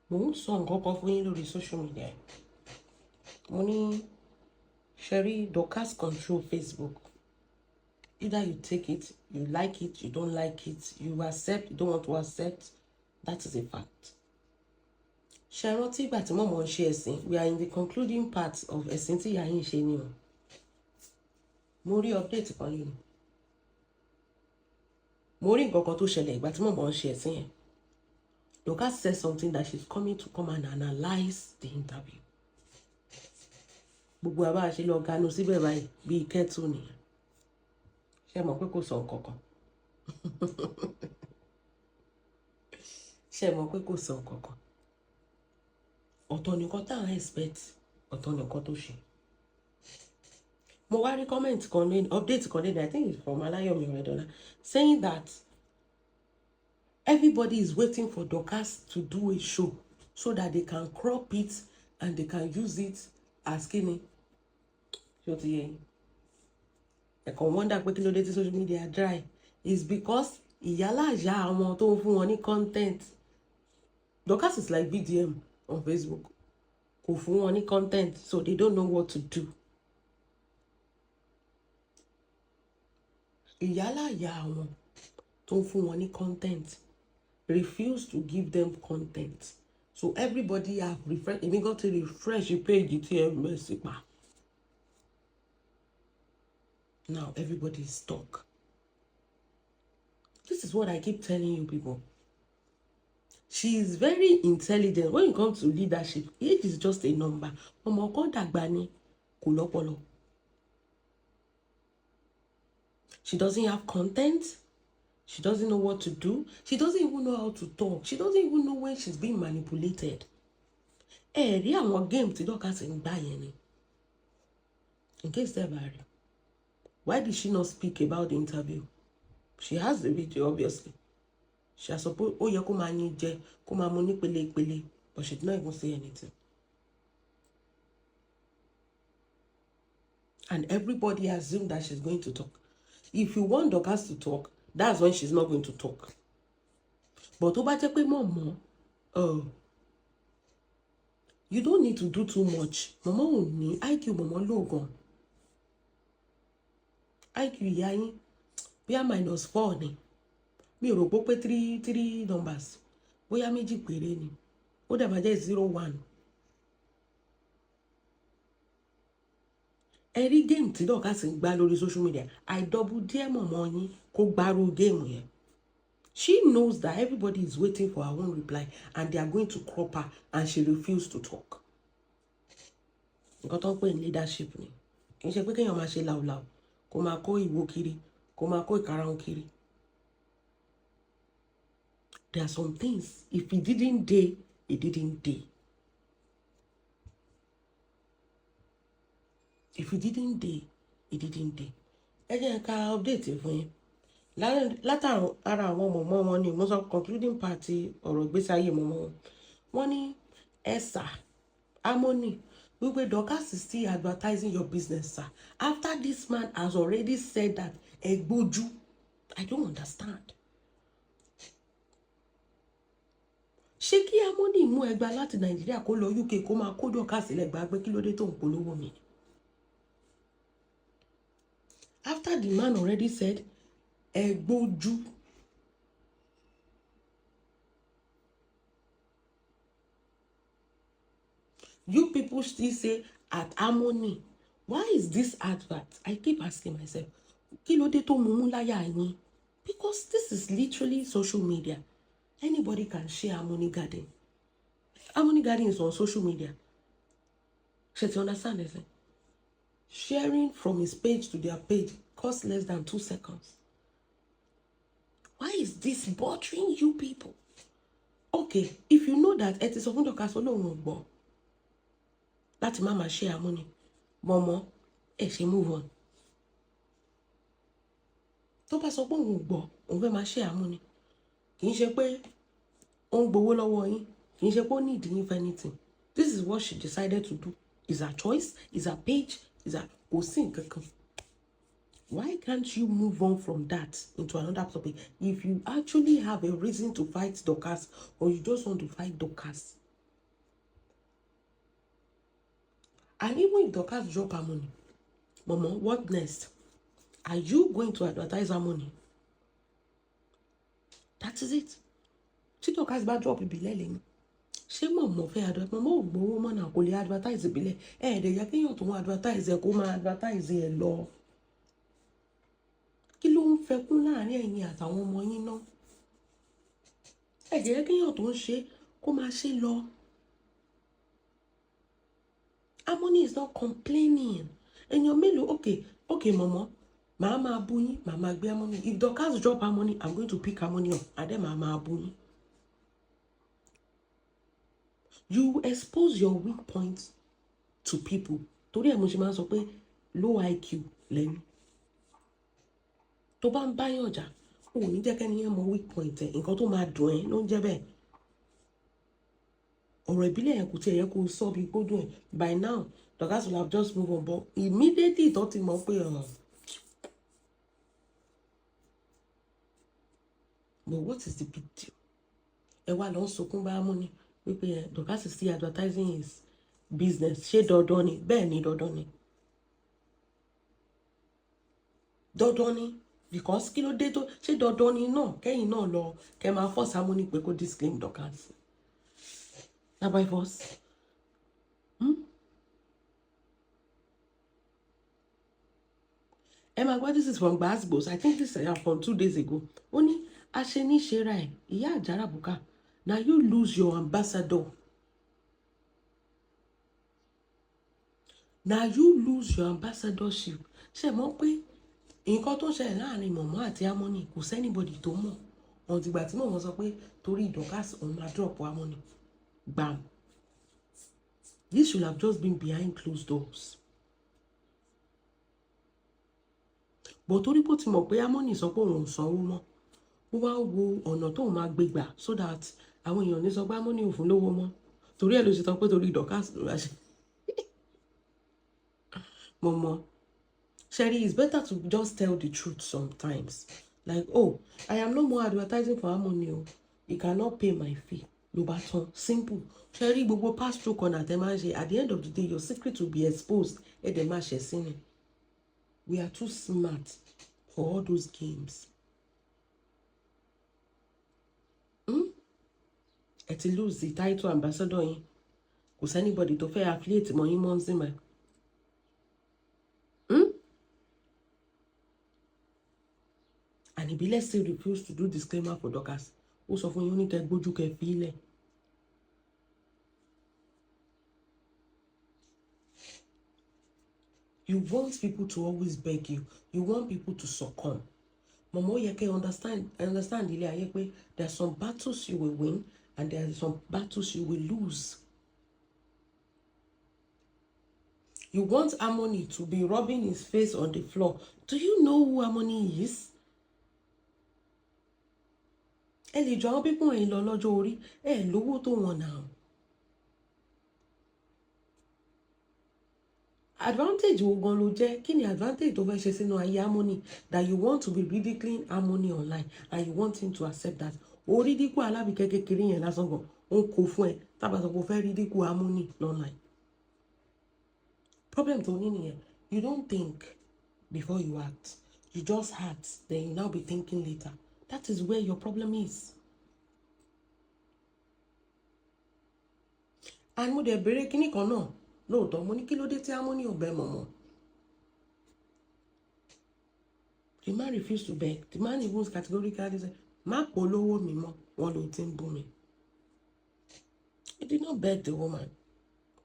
Mo ń sọ nǹkan kan fún yín lórí social media. Mo ní Sherry, Dorcas control Facebook. Either you take it, you like it, you don't like it, you accept, you don't want to accept. That is a fact. Ṣé rántí ìgbà tí mọ̀mọ́ ń ṣe ẹ̀sìn? We are in the concluding part of ẹ̀sìn tí ìyá yín ṣe ni o. Mo rí update kan lónìí. Mo rí nǹkan kan tó ṣẹlẹ̀ ìgbà tí mọ̀mọ́ ń ṣe ẹ̀sìn yẹn. Dorcas said something that she's coming to come and analyse the interview. Gbogbo àbá ṣe lọ ganu síbẹ̀ báyìí bíi kẹ́tù nìyẹn. Ṣé mọ̀ pé kò sọ nǹkan kan? Ṣé mọ̀ pé kò sọ nǹkan kan? Ọ̀tọ̀ nìkan tá à ń expect, ọ̀tọ̀ nìkan tó ṣe. Mo wá rí comment kan lẹ́nu, update kan lẹ́nu, I think it's from Alayomi Oredola, saying that everybody is waiting for Dorcas to do a show so that they can crop it and they can use it as kíni. Ṣé o ti yé yín? Ẹ̀kan wonder pé kí ló dé tí social media dry is because ìyálàyà àwọn tó ń fún wọn ní content. Dorcas is like VDM on Facebook. Kò fún wọn ní content, so they don't know what to do. Ìyálàyà àwọn tó ń fún wọn ní content refuse to give them content. So everybody have refresh. Èmi gan ti refresh page tí ẹ mẹ́sì pa. Now everybody is stuck. This is what I keep telling you people. She is very intelligent. When it comes to leadership, age is just a number. Ọmọ kan dàgbà ni kò lọ́pọlọ. She doesn't have content. She doesn't know what to do. She doesn't even know how to talk. She doesn't even know when she's being manipulated. Ẹ rí àwọn game tí Dorcas ń gbá yẹn ni. In case tẹ́ bá rí. Why did she not speak about the interview? She has the video, obviously. She has supposed, ó yẹ kó máa yín jẹ, kó máa mú ní pele-pele, but she did not even say anything. And everybody assumed that she's going to talk. If you want Dorcas to talk, that's when she's not going to talk. But tó bá jẹ́ pé mọ̀mọ́, you don't need to do too much. Mọ̀mọ́ ò ní IQ, mọ̀mọ́ low gan. IQ ìyá yín bóyá -4 ni. Mi ò rò pé three numbers, bóyá méjì péré ni. Ó dẹ̀ máa jẹ́ 01. Ẹ rí game tí Dorcas ń gbá lórí social media. I double dare mọ̀mọ́ yín kó gbárù game yẹn. She knows that everybody is waiting for her own reply and they are going to crop her, and she refused to talk. Nǹkan tó ń pè ní leadership ni. Kì í ṣe pé kéèyàn máa ṣe làwùlàwù, kó máa kó ìwo kiri, kó máa kó ìkarahun kiri. There are some things, if it didn't dey, it didn't dey. If it didn't dey, it didn't dey. Ẹ jẹ́ ká update fún yín. Látara ara àwọn mọ̀mọ́ wọn ni mo sọ concluding part ọ̀rọ̀ ìgbésí ayé mọ̀mọ́ wọn. Wọ́n ní ẹ̀sà Harmony wípé Dorcas is still advertising your business, sir. After this man has already said that ẹ gbójú. I don't understand. Ṣé kí Harmony mú ẹgba láti Nàìjíríà kó lọ UK kó máa kó Dorcas lẹ́gbàá pé kí ló dé tó ń polówó mi? After the man already said ẹ gbójú. You people still say at Harmony. Why is this advert? I keep asking myself, kí ló dé tó mú mú láyà yín? Because this is literally social media. Anybody can share Harmony Garden. Harmony Garden is on social media. Ṣé ti understand this? Sharing from his page to their page costs less than 2 seconds. Why is this bothering you people? Okay, if you know that ẹ ti sọ fún Dorcas olóhùn ò gbọ́ láti má máa share Harmony, mọ̀mọ́ ẹ ṣe move on. Tó bá sọ pé òun ò gbọ́, òun fẹ́ máa share Harmony, kì í ṣe pé ó ń gbowó lọ́wọ́ yín, kì í ṣe pé ó ní ìdí yín for anything. This is what she decided to do. It's her choice, it's her page, it's her, kò sí nǹkan kan. Why can't you move on from that into another topic? If you actually have a reason to fight Dorcas, or you just want to fight Dorcas, And even if Dorcas drop Harmony, Momo, what next? Are you going to advertise Harmony? That is it. Tí Dorcas bá drop ìbílẹ̀ lẹ́nu, ṣé mọ̀mọ́ fẹ́ advertise? Mọ̀mọ́ ò gbowó mọ́ náà, kò lè advertise ìbílẹ̀. Ẹ̀ẹ́dẹ̀ yẹ kéèyàn tó ń advertise ẹ̀ kó máa advertise ẹ̀ lọ. Kí ló ń fẹkún láàrin ẹ̀yin àtàwọn ọmọ yín náà? Ẹ jẹ́ kéèyàn tó ń ṣe kó máa ṣe lọ. Harmony is not complaining. Èèyàn mélòó? Okay, mọ̀mọ́, màá máa bú yín, màá máa gbé Harmony. If Dorcas drop Harmony, I'm going to pick Harmony up and then màá máa bú yín. You expose your weak points to people. Torí ẹ̀ mo ṣe máa ń sọ pé low IQ lẹ́nu. Tó bá ń báyàn jà, ò ní jẹ́ kẹ́ni yẹn mọ weak point ẹ̀. Nǹkan tó máa dùn ẹ́ ló ń jẹ́ bẹ́ẹ̀. Ọ̀rọ̀ ìbílẹ̀ yẹn kò tiẹ̀ yẹ kó sọ bí gbódùn ẹ̀. By now, Dorcas will have just moved on, but immediately tó ti mọ̀ pé ọ̀rọ̀. But what is the big deal? Ẹ wá lọ ń sunkún bá Harmony wípé ẹ Dorcas is still advertising his business. Ṣé dandan ni? Bẹ́ẹ̀ ni, dandan ni. Dandan ni, because kí ló dé tó ṣé dandan ni náà kẹ́yìn náà lọ kẹ́ máa force Harmony pé kó disclaim Dorcas? Na by force? Hmm? Ẹ máa gbọ́, this is from Gbasgbos. I think this is from 2 days ago. Ó ní aṣeníṣera ẹ̀, ìyá àjàrà bùkà, na you lose your ambassador. Na you lose your ambassadorship. Ṣe mọ̀ pé nǹkan tó ń ṣẹlẹ̀ láàrin mọ̀mọ́ àti Harmony, kò sí anybody tó mọ̀ ọ̀n tìgbà tí mọ̀mọ́ sọ pé torí Dorcas òun máa drop Harmony. Gbam. This should have just been behind closed doors. But torí pé ó ti mọ̀ pé Harmony sọ pé òun ò sanwó mọ́, ó wá ń wo ọ̀nà tóun máa gbé gbà so that àwọn èèyàn ní sọ pé Harmony ò fún lówó mọ́. Torí ẹ̀ ló ṣe sọ pé torí Dorcas ló wá ṣe. Mọ̀mọ́, Sherry, it's better to just tell the truth sometimes. Like, "Oh, I am no more advertising for Harmony o. You cannot pay my fee." Ló bá tán, simple. Sherry, gbogbo pass through corner tẹ́ máa ń ṣe, at the end of the day, your secret will be exposed. Ẹ dẹ̀ máa ṣẹ̀ sí ni. We are too smart for all those games. Hmm? Ẹ ti lose the title ambassador yín. Kò sí anybody tó fẹ́ affiliate mọ́ yín mọ́ ń sìn báyìí. Hmm? And Ibile still refused to do disclaimer for Dorcas. Ó sọ fún yín, ó ní kẹ́ gbójú kẹ́ fi ilẹ̀. You want people to always beg you. You want people to succumb. Mọ̀mọ́, ó yẹ kẹ́ understand ilé ayé pé there are some battles you will win and there are some battles you will lose. You want Harmony to be rubbing his face on the floor. Do you know who Harmony is? Ẹ lè jọ àwọn pípọ̀ yìí lọ lọ́jọ́ orí, ẹ lówó tó wọn náà. Advantage wo gan ló jẹ́? Kí ni advantage tó fẹ́ ṣe sínú ayé Harmony that you want to be ridiculing Harmony online and you want him to accept that? O ridicule Alábìkẹ́ kékeré yẹn lásán gan, ó ń kó fún ẹ tábà sọ pé o fẹ́ ridicule Harmony online. Problem tó ní nìyẹn. You don't think before you act. You just act, then you now be thinking later. That is where your problem is. And mo dẹ̀ béèrè kíní kan náà lóòótọ́, mo ní kí ló dé tí Harmony ò bẹ̀ mọ̀mọ́. The man refused to beg. The man even categorically said, "Má polówó mi mọ́, wọ́n ló ti ń bú mi." He did not beg the woman.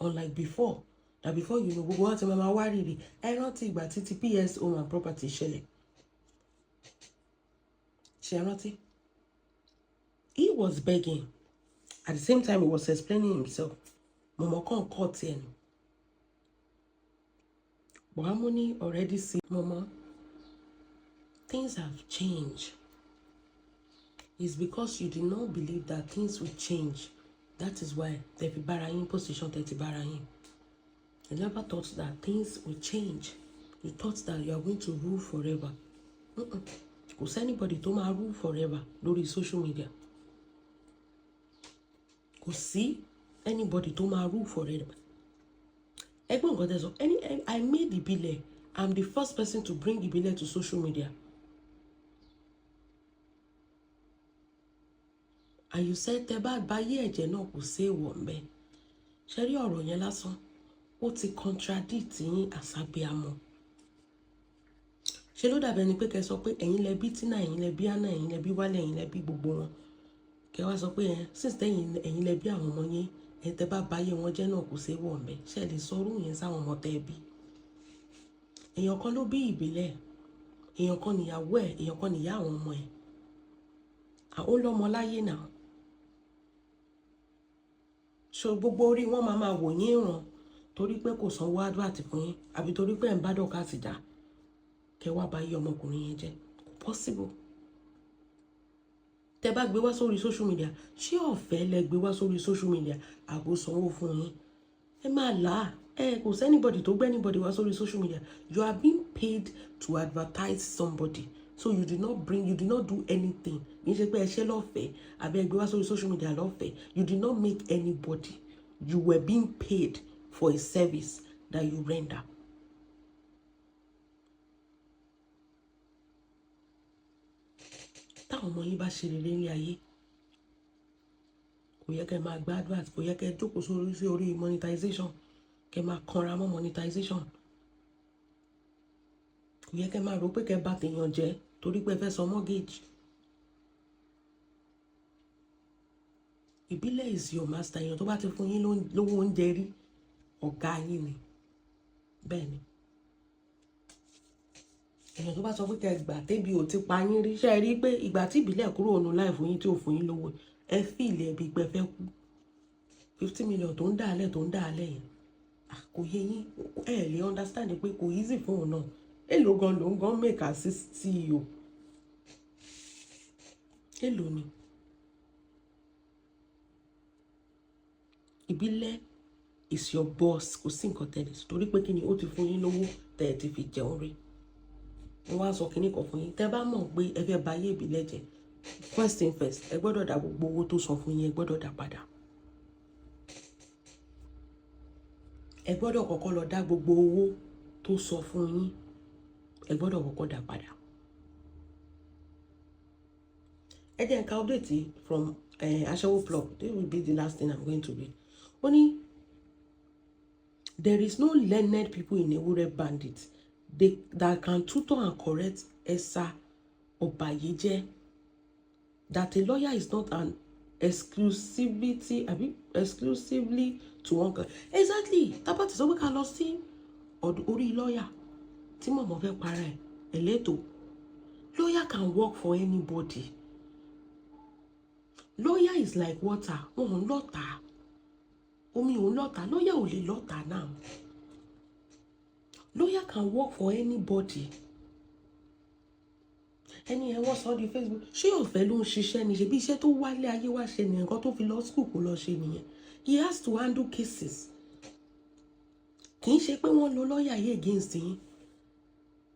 Unlike before, that before you know, gbogbo wọn ti máa wá rírì. Ẹ rántí ìgbà tí ti PS Home and Property ṣẹlẹ̀. Ṣé ẹ rántí? He was begging. At the same time, he was explaining himself. Mọ̀mọ́ kàn kọ́ tiẹ̀ nù. But Harmony already see, Mama, things have changed. It's because you did not believe that things would change. That is why tẹ́ fi bára yín position tẹ́ ti bára yín. You never thought that things would change. You thought that you are going to rule forever. Mm-mm. Kò sí anybody tó máa rule forever lórí social media. Kò sí anybody tó máa rule forever. Ẹgbẹ́ nǹkan tẹ́ sọ ẹni, I made Ìbílẹ̀. I'm the first person to bring Ìbílẹ̀ to social media. And you said tẹ́ bá báyé ẹ̀jẹ̀ náà, kò sí èèwọ̀ ńbẹ. Ṣe rí ọ̀rọ̀ yẹn lásán, ó ti contradict yín àsábíàmọ́. Ṣe ló dàbí ẹni pé kẹ́ sọ pé ẹ̀yin lẹ bí Tina, ẹ̀yin lẹ bí Anna, ẹ̀yin lẹ bí Wálé, ẹ̀yin lẹ bí gbogbo wọn, kẹ́ wá sọ pé ẹ since tẹ́yin ẹ̀yin lẹ bí àwọn ọmọ yín, ẹ̀ tẹ́ bá báyé wọn jẹ́ náà, kò sí èèwọ̀ ńbẹ? Ṣe lè sọ orú yẹn sáwọn ọmọ tẹ́ ẹ bí? Èèyàn kan ló bí Ìbílẹ̀, èèyàn kan níyàwó ẹ̀, èèyàn kan níyà àwọn ọmọ ẹ̀. Àwọn lọ́mọ láyé náà. So gbogbo orí wọn máa máa wò yín ràn torí pé kò sanwó advert fún yín, àbí torí pé ẹ̀ ń bá Dorcas jà, kẹ wá bá yí ọmọkùnrin yẹn jẹ́? Kò possible. Tẹ bá gbé wá sórí social media, ṣé ọ̀fẹ́ lẹ gbé wá sórí social media, àbò sanwó fún yín? Ẹ máa là á. Ẹ kò sí anybody tó gbé anybody wá sórí social media. You are being paid to advertise somebody, so you did not do anything. Kì í ṣe pé ẹ ṣe lọ́fẹ̀ẹ́ àbí ẹ gbé wá sórí social media lọ́fẹ̀ẹ́. You did not make anybody. You were being paid for a service that you render. Táwọn ọmọ yín bá ṣe rere ní ayé, kò yẹ kẹ́ máa gba advert, kò yẹ kẹ́ jókòó sórí sí orí monetization, kẹ́ máa kanra mọ́ monetization. Kò yẹ kẹ́ máa rò pé kẹ́ bà tèèyàn jẹ́ torí pé ẹ fẹ́ san mortgage. Ìbílẹ̀ is your master. Èèyàn tó bá ti fún yín lówó oúnjẹ rí, ọ̀gá yín ni. Bẹ́ẹ̀ ni. Èèyàn tó bá sọ pé kẹ́ gbà tébi ò ti pa yín rí, ṣe é rí pé ìgbà tí Ìbílẹ̀ kúrò nù láì fún yín, tí ò fún yín lówó, ẹ fi ilẹ̀ ẹbí pé fẹ́ kú. 50 million tó ń dà á lẹ̀, tó ń dà á lẹ̀ yẹn, kò yé yín. Ẹ lè understand pé kò easy fún òun náà. Èló gan ló ń gan make as CEO? Èló ni? Ìbílẹ̀ is your boss. Kò sí nǹkan tẹ́lẹ̀ torí pé kí ni, ó ti fún yín lówó tẹ́ ẹ ti fi jẹun rí. Wọ́n wá sọ kinní kan fún yín. Tẹ́ bá mọ̀ pé ẹ fẹ́ bà ayé Ìbílẹ̀ jẹ́, first thing first, ẹ gbọ́dọ̀ dá gbogbo owó tó san fún yín, ẹ gbọ́dọ̀ dá padà. Ẹ gbọ́dọ̀ kọ́kọ́ lọ dá gbogbo owó tó sọ fún yín, ẹ gbọ́dọ̀ kọ́kọ́ dá padà. Ẹ jẹ́ n ka update from Aṣẹ́wó Plug. This will be the last thing I'm going to read. Ó ní there is no learned people in Ewúrẹ́ Bandit that can tutor and correct Esa Obayeje, that a lawyer is not an exclusivity abi exclusively to one kind. Exactly. Tábà ti sọ pé ká lọ sí orí lọ́yà tí mọ̀mọ́ fẹ́ para ẹ̀ ẹ̀lẹ́tò, lawyer can work for anybody. Lawyer is like water. Wọn ò ń lọ́ta, omi ò ń lọ́ta, lawyer ò lè lọ́ta now. Lawyer can work for anybody. Ẹni ẹ wọ́n sọ di Facebook, ṣé ọ̀fẹ́ ló ń ṣiṣẹ́ ni? Ṣe bí iṣẹ́ tó wálé ayé wá ṣe nìyẹn, nǹkan tó fi lọ school kó lọ ṣe nìyẹn. He has to handle cases. Kì í ṣe pé wọ́n lo lawyer yìí against yín.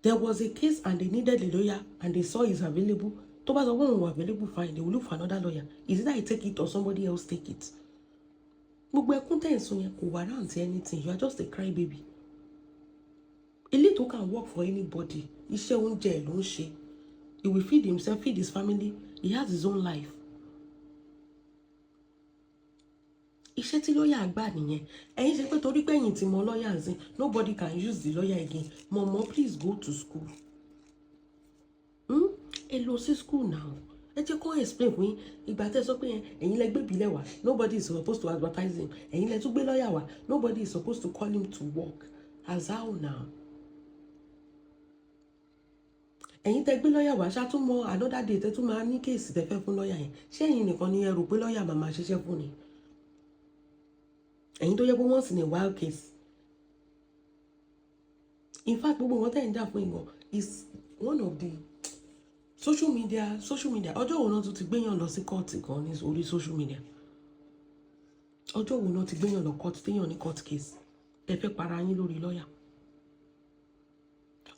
There was a case and they needed a lawyer and they saw he's available. Tó bá sọ pé òun wà available, fine, they will look for another lawyer. Is either I take it or somebody else take it. Gbogbo ẹkún tẹ̀ ń sun yẹn kò warrant anything. You are just a cry baby. Elétò can work for anybody. Iṣẹ́ oúnjẹ ẹ̀ ló ń ṣe. He will feed himself, feed his family. He has his own life. Iṣẹ́ tí lọ́ọ̀yà gbà nìyẹn. Ẹ̀yin ṣe pé torí pé ẹ̀yin ti mọ lọ́ọ̀yà ń sìn, nobody can use the lawyer again. Mọ̀mọ́, please go to school. Ẹ lọ sí school now. Ẹ jẹ́ kó explain fún yín. Ìgbà tẹ́ sọ pé ẹ̀yin lẹ gbé ìbílẹ̀ wá, nobody is supposed to advertise him. Ẹ̀yin lẹ tún gbé lọ́ọ̀yà wá, nobody is supposed to call him to work. As how now? Ẹ̀yin tẹ́ gbé lọ́ọ̀yà wá, ṣá tún mọ another day tẹ́ tún máa ní case tẹ́ fẹ́ fún lọ́ọ̀yà yẹn. Ṣé ẹ̀yin nìkan ni ẹ rò pé lọ́ọ̀yà máa máa ṣiṣẹ́ fún ni? Ẹ̀yin tó yẹ pé once in a while case. In fact, gbogbo wọn tẹ́ ń jà fún ìgàn is one of the social media. Social media, ọjọ́ wo náà tún ti gbéyàn lọ sí kóòtù gan ní orí social media? Ọjọ́ wo náà ti gbéyàn lọ kóòtù, téèyàn ní court case, tẹ́ fẹ́ para yín lórí lọ́ọ̀yà?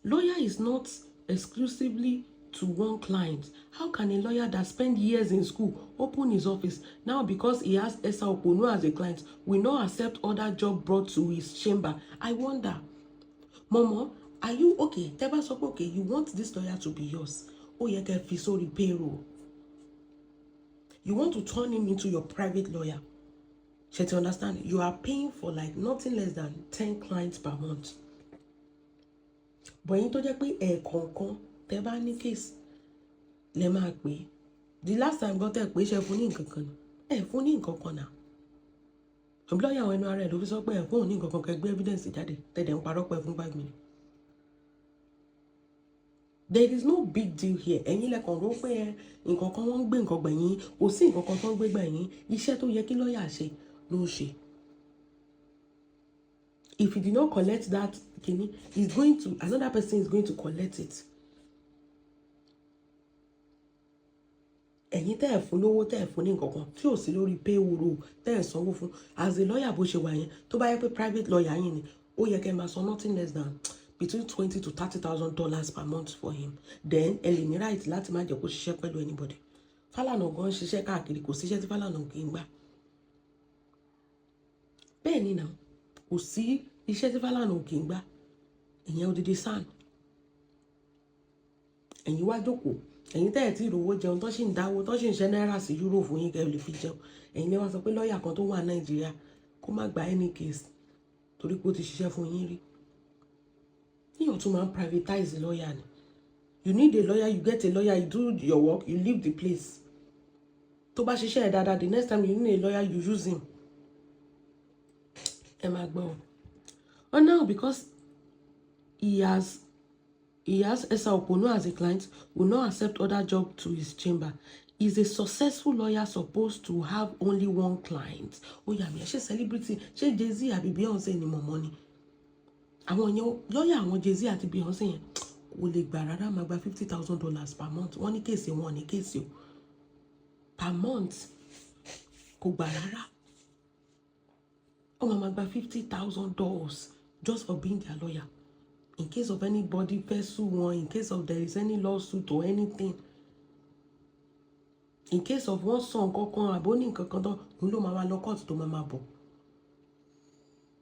Lawyer is not exclusively To one client. How can a lawyer that spent years in school open his office now because he has Esa Oponu as a client will not accept other job brought to his chamber? I wonder. Momo, are you okay? Tẹ́ bá sọ pé okay, you want this lawyer to be yours. Ó yẹ kẹ́ fi sórí payroll. You want to turn him into your private lawyer. Ṣé ti understand? You are paying for like nothing less than 10 clients per month. But ẹ̀yin tó jẹ́ pé ẹ̀ẹ̀kọ̀ọ̀kan tẹ́ bá ní case lẹ máa pè é. The last time gan tẹ́ pé, ṣe fún ní nǹkan kan ni? Ẹ fún ní nǹkan kan náà. Lọ́ọ̀yà àwọn ẹnu ara ẹ̀ ló fi sọ pé ẹ̀ fún òun ní nǹkan kan, kẹ́ gbé evidence jáde, tẹ̀dẹ̀ ń parọ́ pẹ́ fún 5 million. There is no big deal here. Ẹ̀yin lẹ́kàn rò pé ẹ nǹkan kan wọ́n ń gbé nǹkan gbẹ̀yìn. Kò sí nǹkan kan tó ń gbé gbẹ̀yìn. Iṣẹ́ tó yẹ kí lọ́ọ̀yà ṣe ló ń ṣe. If he did not collect that kini, he's going to another person is going to collect it. Ẹ̀yin tẹ́ ẹ̀ fún lówó, tẹ́ ẹ̀ fún ní nǹkan kan, tí ò sí lórí payroll, tẹ́ ẹ̀ sanwó fún as a lawyer, bó ṣe wà yẹn, tó bá yẹ pé private lawyer yín ni, ó yẹ kẹ́ ẹ máa san nothing less than between $20,000 to $30,000 per month for him. Then ẹ lè ní right láti má jẹ́ kó ṣiṣẹ́ pẹ̀lú anybody. Fálànà gan ṣiṣẹ́ káàkiri. Kò síṣẹ́ tí Fálànà kì í gbà. Bẹ́ẹ̀ ni náà, kò sí iṣẹ́ tí Fálànà kì í gbà. Ìyẹn odidi SAN. Ẹ̀yin wá jókòó, ẹ̀yin tẹ́ ẹ̀ tí ìrówó jẹun, tó sì ń dáwó, tó sì ń ṣe náírà sí euro fún yín kẹ́ ẹ lè fi jẹun, ẹ̀yin lè wá sọ pé lọ́ọ̀yà kan tó wà Nàìjíríà kó má gba any case torí pé ó ti ṣiṣẹ́ fún yín rí. Yíyan tún máa ń privatize lawyer ni. You need a lawyer, you get a lawyer, you do your work, you leave the place. Tó bá ṣiṣẹ́ ẹ̀ dáadáa, the next time you need a lawyer, you use him. Ẹ máa gbọ́ ọ. Now, because he has Esa Oponu as a client, will not accept other job to his chamber. Is a successful lawyer supposed to have only one client? Ó yà mí, ṣé celebrity, ṣé Jay-Z àbí Beyonce ni mọ̀mọ́ ni? Àwọn yẹn, lọ́ọ̀yà àwọn Jay-Z àti Beyonce yẹn kò lè gbà rárá máa gba $50,000 per month. Wọ́n ní case, wọn ní case o. Per month, kò gbà rárá. Ó máa gba $50,000 just for being their lawyer, in case of anybody fẹ́ sue wọn, in case of there is any lawsuit or anything, in case of wọ́n sọ nǹkan kan àbó ní nǹkan kan tán, òun ló máa wá lọ court tó máa máa bọ̀.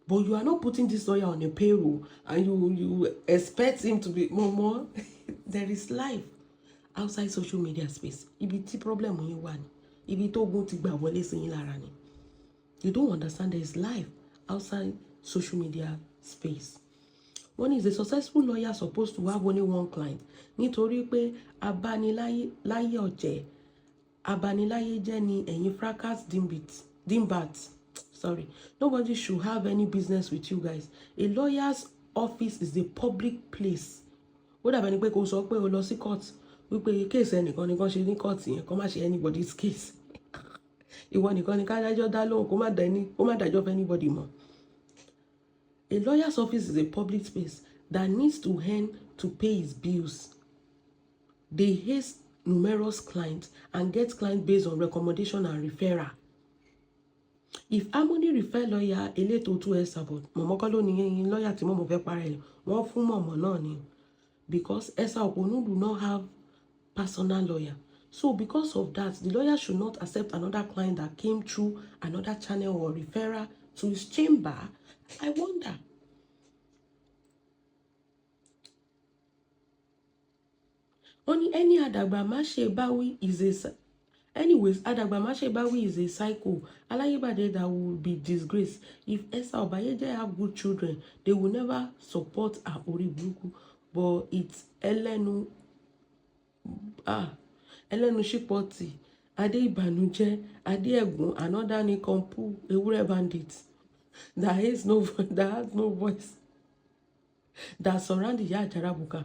But you are not putting this lawyer on a payroll and you expect him to be more more. There is life outside social media space. Ibi tí problem yín wà ní, ibi tó ogun ti gbà wọlé sí yín lára ni. You don't understand there is life outside social media space. One is a successful lawyer supposed to have only one client? Nítorí pé abániláyé ọ̀jẹ̀, abaniláyé jẹ́ ni ẹ̀yin fracas dimbat. Sorry, nobody should have any business with you guys. A lawyer's office is a public place. Ó dàbẹ̀ ni pé kò sọ pé o lọ sí court, wípé case ẹnìkan nìkan ṣe ní court yẹn, kó má ṣe anybody's case. Ìwọ nìkan ni kádájọ́ dá lóhùn, kó má dájọ́ fún anybody mọ́. A lawyer's office is a public space that needs to earn to pay his bills. They haste numerous clients and get clients based on recommendation and referral. If Harmony refer lawyer Eleto to Esabod, mọ̀mọ́ kọ́ ló ní lọ́ọ̀yà tí mọ̀mọ́ fẹ́ para ẹ̀, wọ́n fún mọ̀mọ́ náà ni, because Esa Oponu do not have personal lawyer. So because of that, the lawyer should not accept another client that came through another channel or referral to his chamber. I wonder. Wọ́n ní any àdàgbà má ṣe báwí is a, anyways, àdàgbà má ṣe báwí is a psycho aláyébàjẹ́ that will be disgraced. If Esa Obayeje have good children, they will never support her orí burúkú. But it's ẹlẹ́nu, ah, ẹlẹ́nu ṣípọ̀tì, adé ìbànújẹ́, adé ẹ̀gún, another nincompoop ewúrẹ́ bandit that has no voice that surround Ìyá Àjàrà Buka.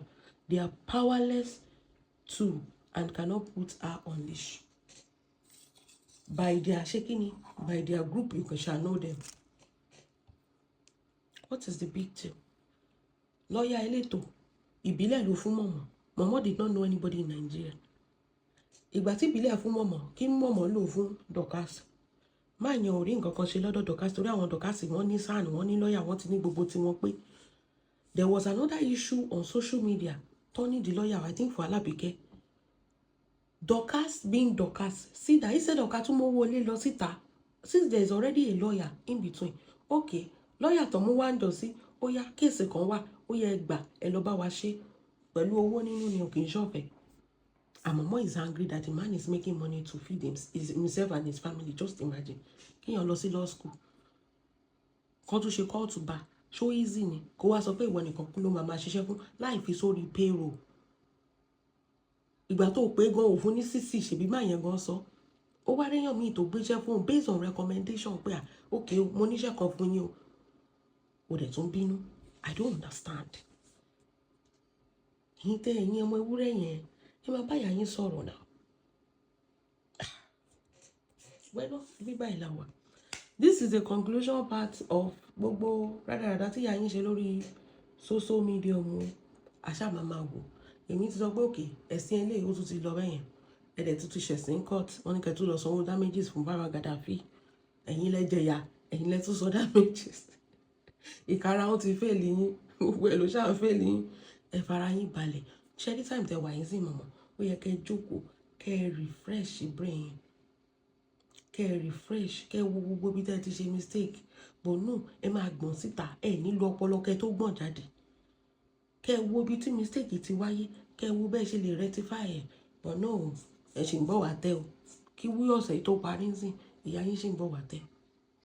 They are powerless too and cannot put her on leash. By their shaking, by their group, you can shall know them. What is the big deal? Lawyer Elétò ìbílẹ̀ ló fún mọ̀mọ́. Mọ̀mọ́ did not know anybody in Nigeria. Ìgbà tí ìbílẹ̀ fún mọ̀mọ́, kí mọ̀mọ́ lò fún Dorcas, máa yan orí nǹkan kan ṣe lọ́dọ̀ Dorcas, torí àwọn Dorcas, wọ́n ní SAN, wọ́n ní lọ́ọ̀yà, wọ́n ti ní gbogbo tí wọ́n pé. There was another issue on social media, Tony the lawyer, I think, for Alabike. Dorcas being Dorcas, see that instead of ká tún mówó ilé lọ síta, since there is already a lawyer in between, okay, lawyer tó mú wá ń jọ sí, ó yá, case kan wà, ó yẹ, ẹ gbà, ẹ lọ bá wa ṣe pẹ̀lú owó nínú ni, ò kì í ṣọ̀fẹ́. And Momo is angry that the man is making money to feed himself and his family. Just imagine. Kéèyàn lọ sí law school. Kan tún ṣe kóòtù bá. Ṣó easy ni? Kó wá sọ pé ìwọ nìkan kú ló máa máa ṣiṣẹ́ fún láì fi sórí payroll. Ìgbà tó pé gan òfun ní sísì ṣèbí máa yẹn gan sọ. Ó wá réyàn míì tó gbéṣẹ́ fún un based on recommendation pé, "À, okay, mo níṣẹ́ kan fún yín o." Ó dẹ̀ tún bínú. I don't understand. Ẹ̀yin tẹ́ ẹ̀yin ọmọ ewúrẹ́ yẹn, ẹ máa bá ìyá yín sọ̀rọ̀ náà. Well, bí báyìí la wà. This is the conclusion part of gbogbo rádaràda tí ìyá yín ṣe lórí social media mu. Àṣà máa máa wò. Èmi ti sọ pé okay, ẹ̀sìn eléyìí ó tún ti lọ bẹ́yẹn. Ẹ̀dẹ̀ tún ti ṣẹ̀sìn court. Wọ́n ní kẹ́ tún lọ sanwó damages fún Baba Gaddafi. Ẹ̀yin lẹ jẹ̀yà, ẹ̀yin lẹ tún sọ damages. Ìkara ó ti fail yín, gbogbo ẹ̀ ló ṣáà fail yín. Ẹ fara yín balẹ̀. Ṣé ní time tẹ wà yín sí mọ̀mọ́, ó yẹ kẹ́ jókòó, kẹ́ refresh brain, kẹ́ refresh, kẹ́ wo gbogbo ibi tẹ́ ti ṣe mistake. But no, ẹ máa gbọ̀n síta, ẹ nílò ọpọlọ kẹ́ tó gbọ̀n jáde. Kẹ́ wo ibi tí mistake ti wáyé, kẹ́ wo bẹ́ẹ̀ ṣe lè rectify ẹ̀. But no, ẹ ṣì ń bọ̀ wá tẹ́ o. Kí wí ọ̀sẹ̀ yìí tó parí ń sìn, ìyá yín ṣì ń bọ̀ wá tẹ́.